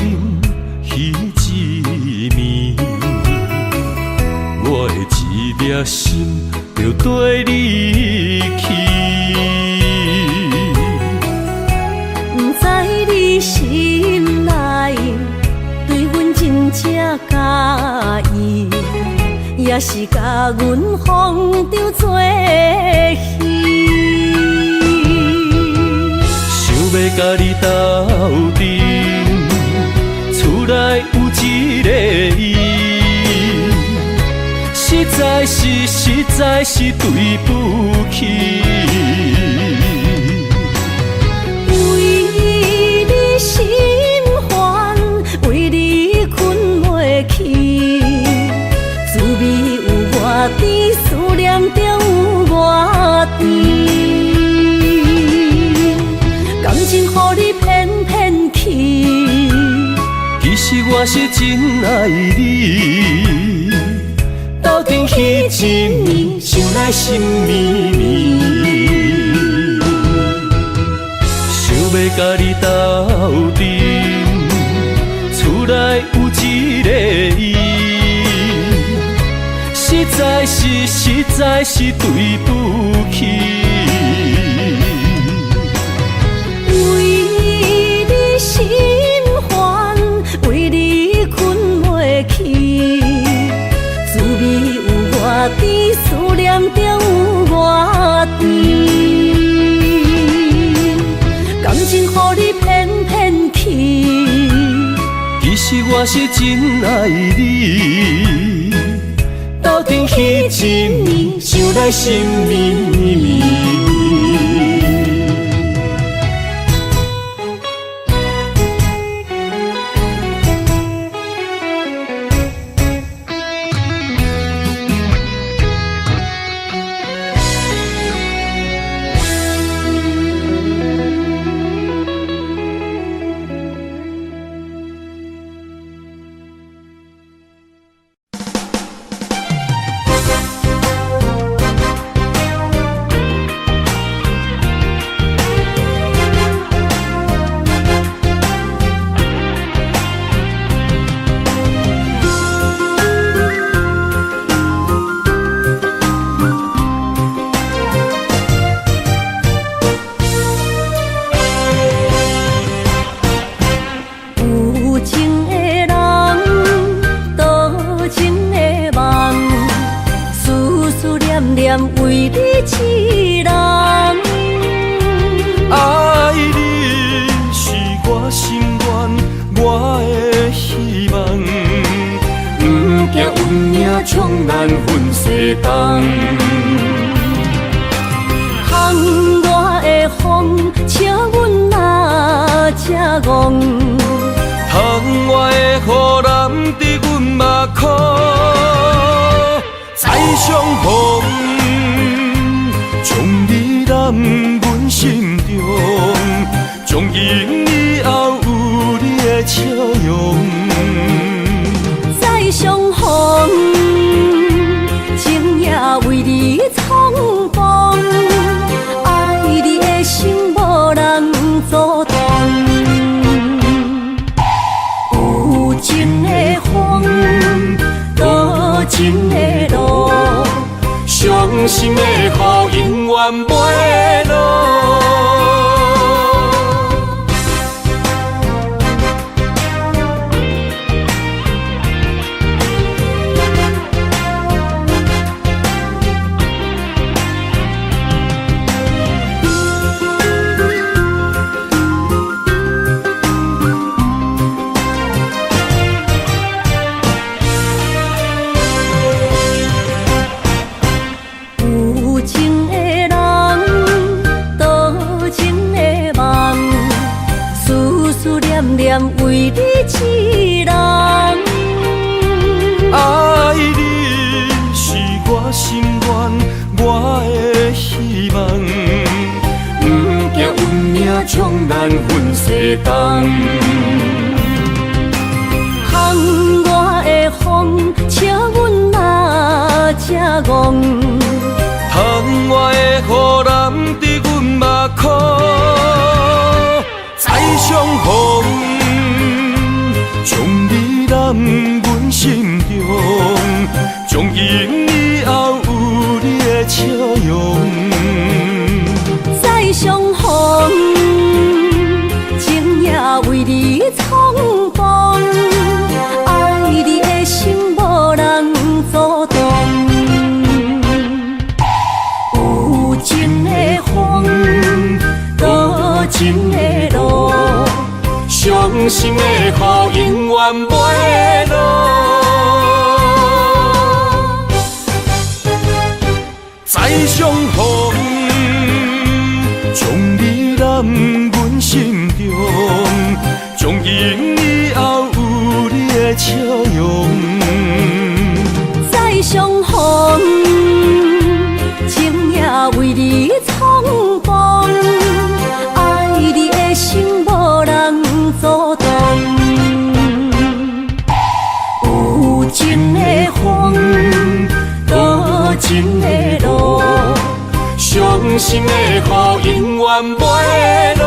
彼一暝，我的一粒心就綴你去。毋知你心內對阮真正佮意，抑是共阮風中做戲。想欲佮你斗陣，厝內有一个伊，實在是實在是對不起。為你心煩，為你睏袂去，滋味有偌甜，思念就有偌甜。感情予你騙騙去，其實我是真愛你，斗陣彼一暝，想來心綿綿。想欲佮你斗陣，厝內有一个伊，實在是實在是對不起。為你心煩，為你睏袂去，滋味有偌甜，思念就有偌甜。感情予你騙騙去，其實我是真愛你，斗陣彼一暝，想來心綿綿。有情的人，多情的夢，思思念念為你一人。愛你是我心願，我的希望。毋驚運命將咱分西東。窗外的風，笑阮若這戇。窗外的雨淋得阮目眶，再相逢，將你攬阮心中，從今以後有你的笑容。再相逢，情也為你重逢，愛你的心無人阻擋。有情的風，多情的路，傷心的雨永遠袂落。有情的人，多情的夢，思思念念為你一人。愛你是将咱分西东。窗外的风，笑阮若这戆。窗外的雨淋伫阮目眶，再相逢，将你揽阮心中，从今以后有你的笑容。再相逢，情也為你衝動，愛你的心無人阻擋。有情的風，多情的路，傷心的雨永遠袂落。再相逢，將你攬阮心中，從今以後有你的笑容。再相逢，情也為你衝動，愛你的心無人阻擋。有情的風，多情的路，傷心的雨永遠袂落。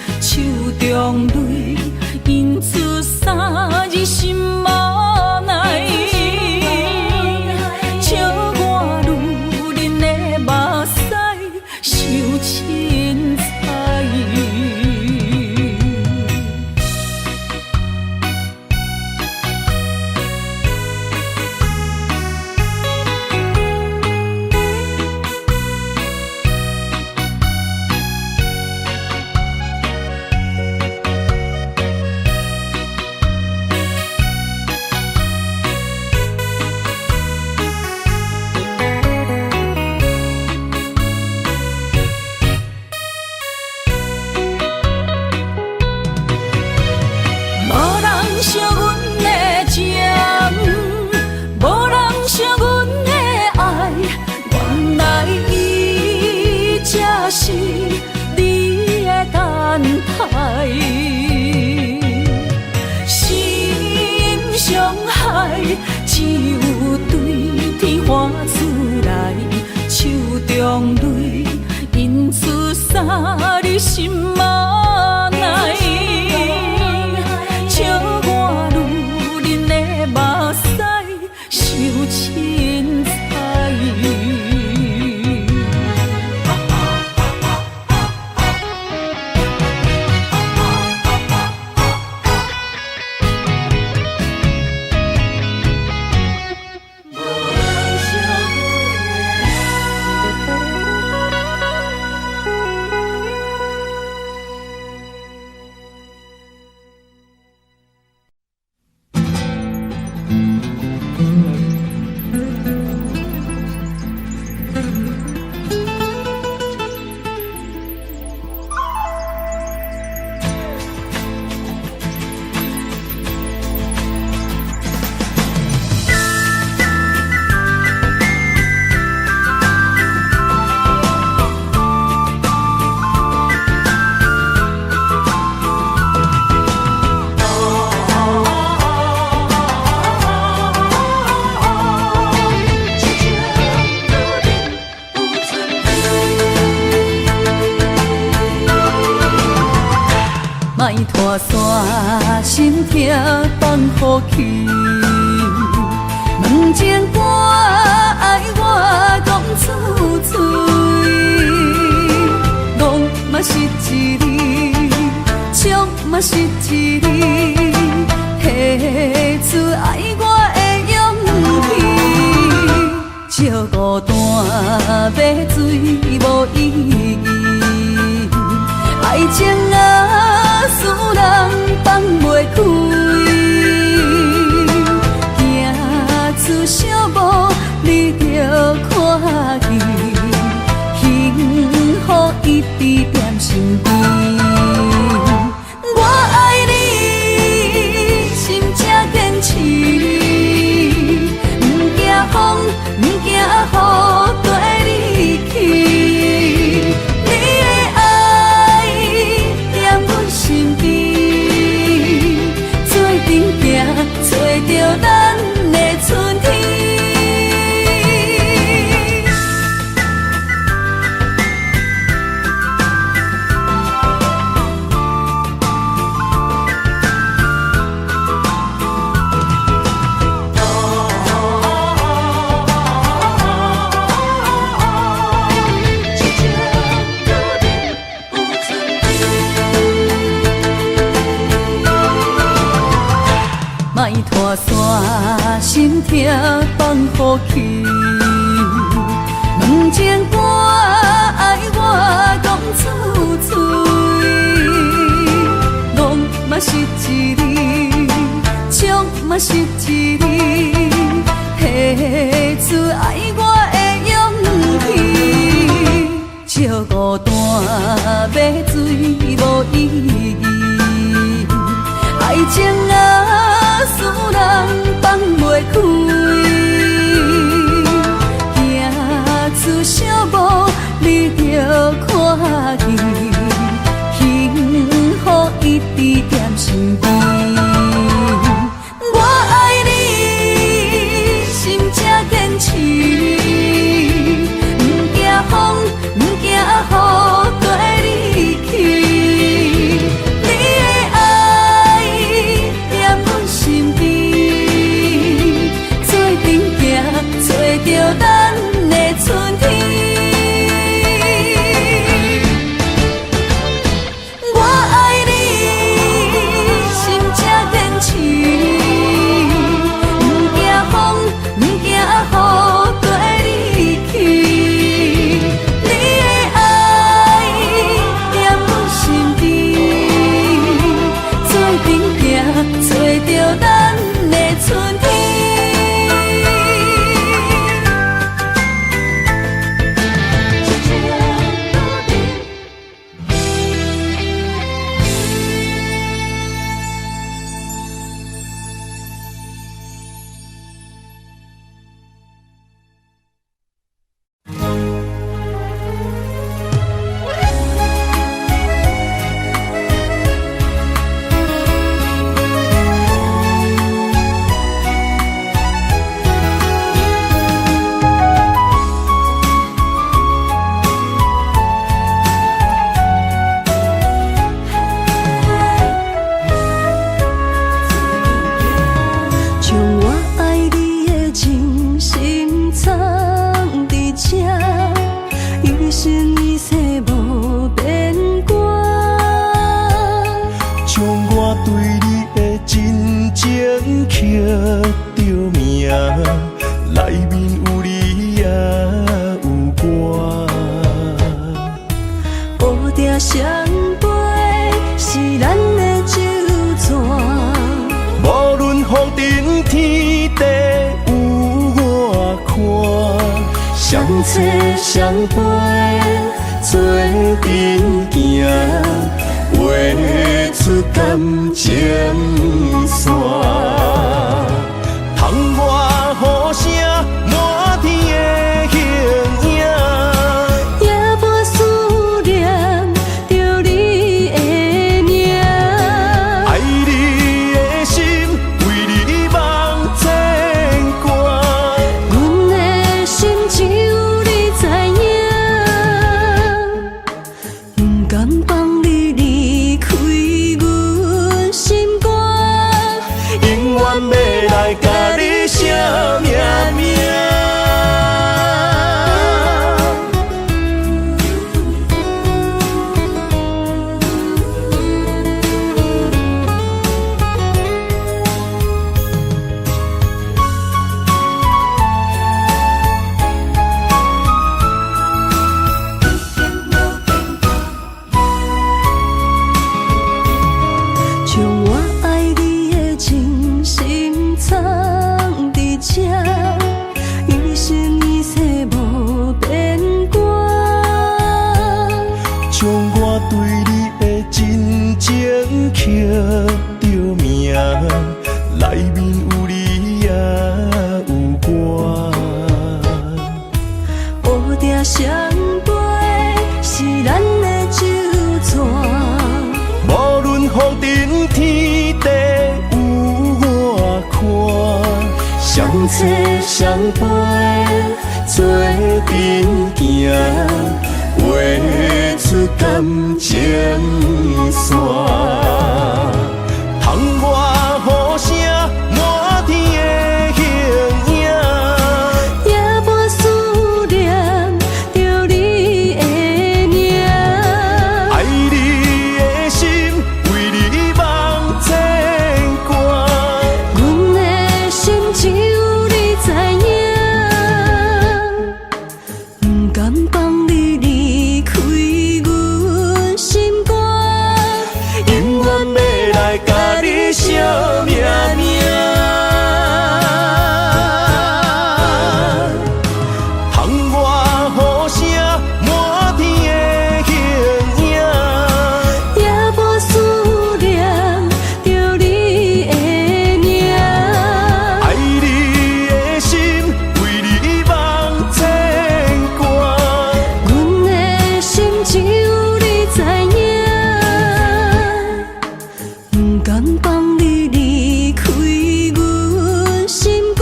手中淚，引出三日心無。害，只有對天喊出來，手中淚印出三字心內。笑我女人的目屎傷凊彩。莫拖线，心痛放予去。问情歌愛我講出嘴，戇嘛是一字，笑嘛是一字，提出愛我的勇氣。笑孤單欲醉無意義，愛情啊，使人放袂開，行出小步你就看見，幸福一直踮身邊。我愛你，心才堅持，毋驚風，毋驚雨，綴你去。你的愛踮阮身邊，做陣行，揣著咱的春天。莫拖线，心痛放予去。问情歌愛我講出嘴，戇嘛是一字，笑嘛是一字，提出愛我的勇氣。笑孤單欲醉無意義，愛情啊，使人放袂開。行出小步，你就看見，幸福一直踮身邊。我愛你，心才堅持，毋驚風，毋驚雨，綴你去。你的愛踮阮著名，內面有你也有我。烏蝶相飛是咱的酒泉，無論風塵天地有偌寬，相找相陪做陣行，畫出感情線。窗外雨聲，滿天的形影。夜半思念著你的名。愛你的心，為你茫牽掛。阮的心只有你知影，不甘放你離開阮心肝。永遠欲來共你寫命名。將我愛你的真心藏佇這，一生一世無變卦。將我對你的真情刻著名，內面有你也有我。烏蝶相飛是咱的酒泉，無論風塵天地有偌寬，相找相陪做陣行，畫出感情線。窗外雨聲，滿天的形影。夜半思念著你的名。愛你的心，為你茫牽掛。阮的心只有你知影，不甘放你離開阮心肝。永遠欲來共你寫命名。窗外雨聲，滿天的形影。夜半思念著你的名。愛你的心，為你茫牽掛。阮的心只有你知影，不甘放你離開阮心肝。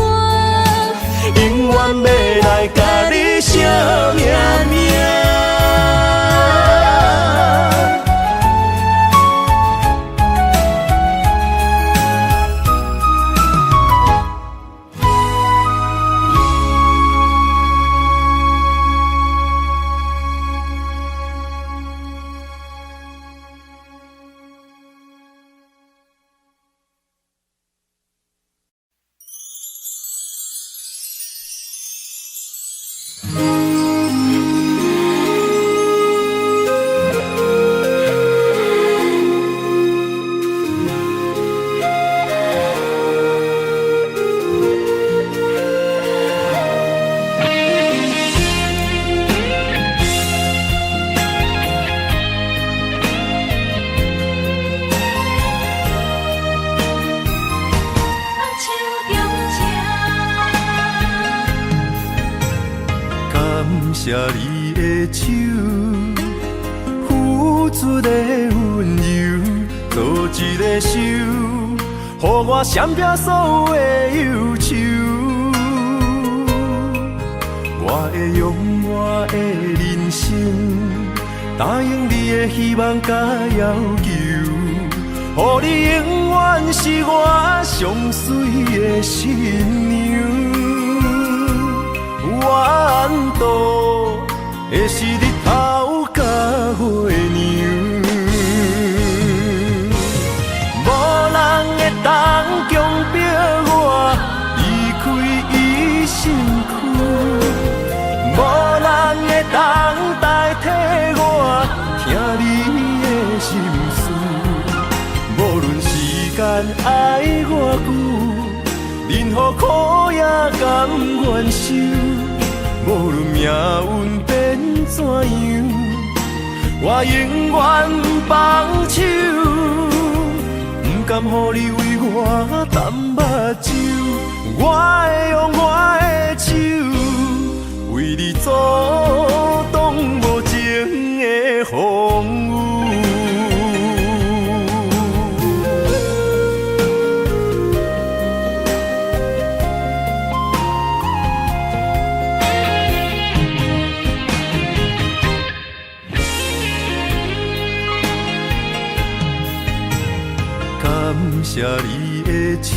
永遠欲來共你寫命名。感謝你的手，付出的溫柔，做一个手，予我閃避所有的憂愁。我會用我的人生，答應你的希望佮要求，予你永遠是我上媠的新娘。怨妒的是日頭佮月娘，無人會當強迫我。何苦也甘願受，無論命運變怎樣，我永遠放手，毋甘予你為我擔目睭，我會用我的手，為你阻擋無情的風雨。感謝你的手，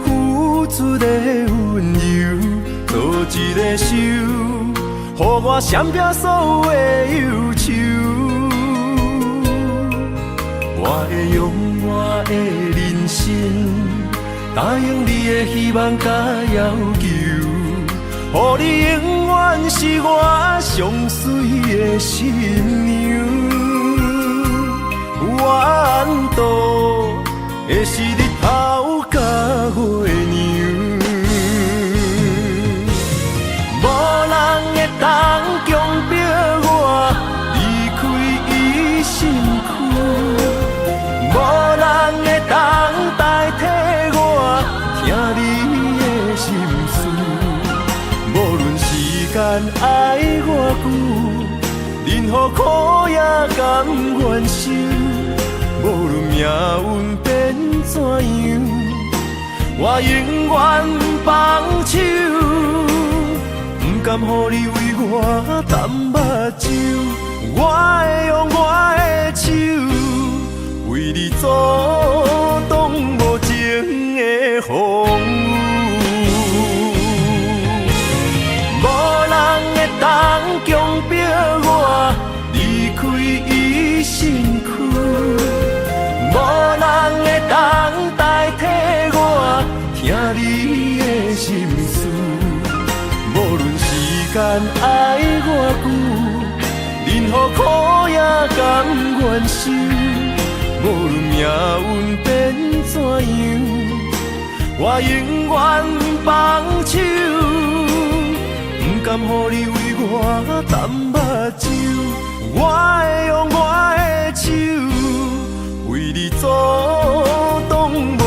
付出的溫柔，做一个手，予我閃避所有的憂愁。我會用我的人生，答應你的希望佮要求，予你永遠是我上媠的新娘。我怨妒的是日頭佮月娘，無人會當強迫我離開伊身軀，無人會當代替我聽你的心事。無論時間愛偌久，任何苦也甘願受。無論命運變怎樣，我永遠放手，毋甘予你為我擔目睭，我會用我的手，為你阻擋無情的風雨。無人會當強迫我離開伊身軀，無人會當代替我聽你的心事。無論時間愛偌久，任何苦也甘願受。無論命運變怎樣，我永遠放手，毋甘予你為我擔目睭，我會用我的手，為你阻擋無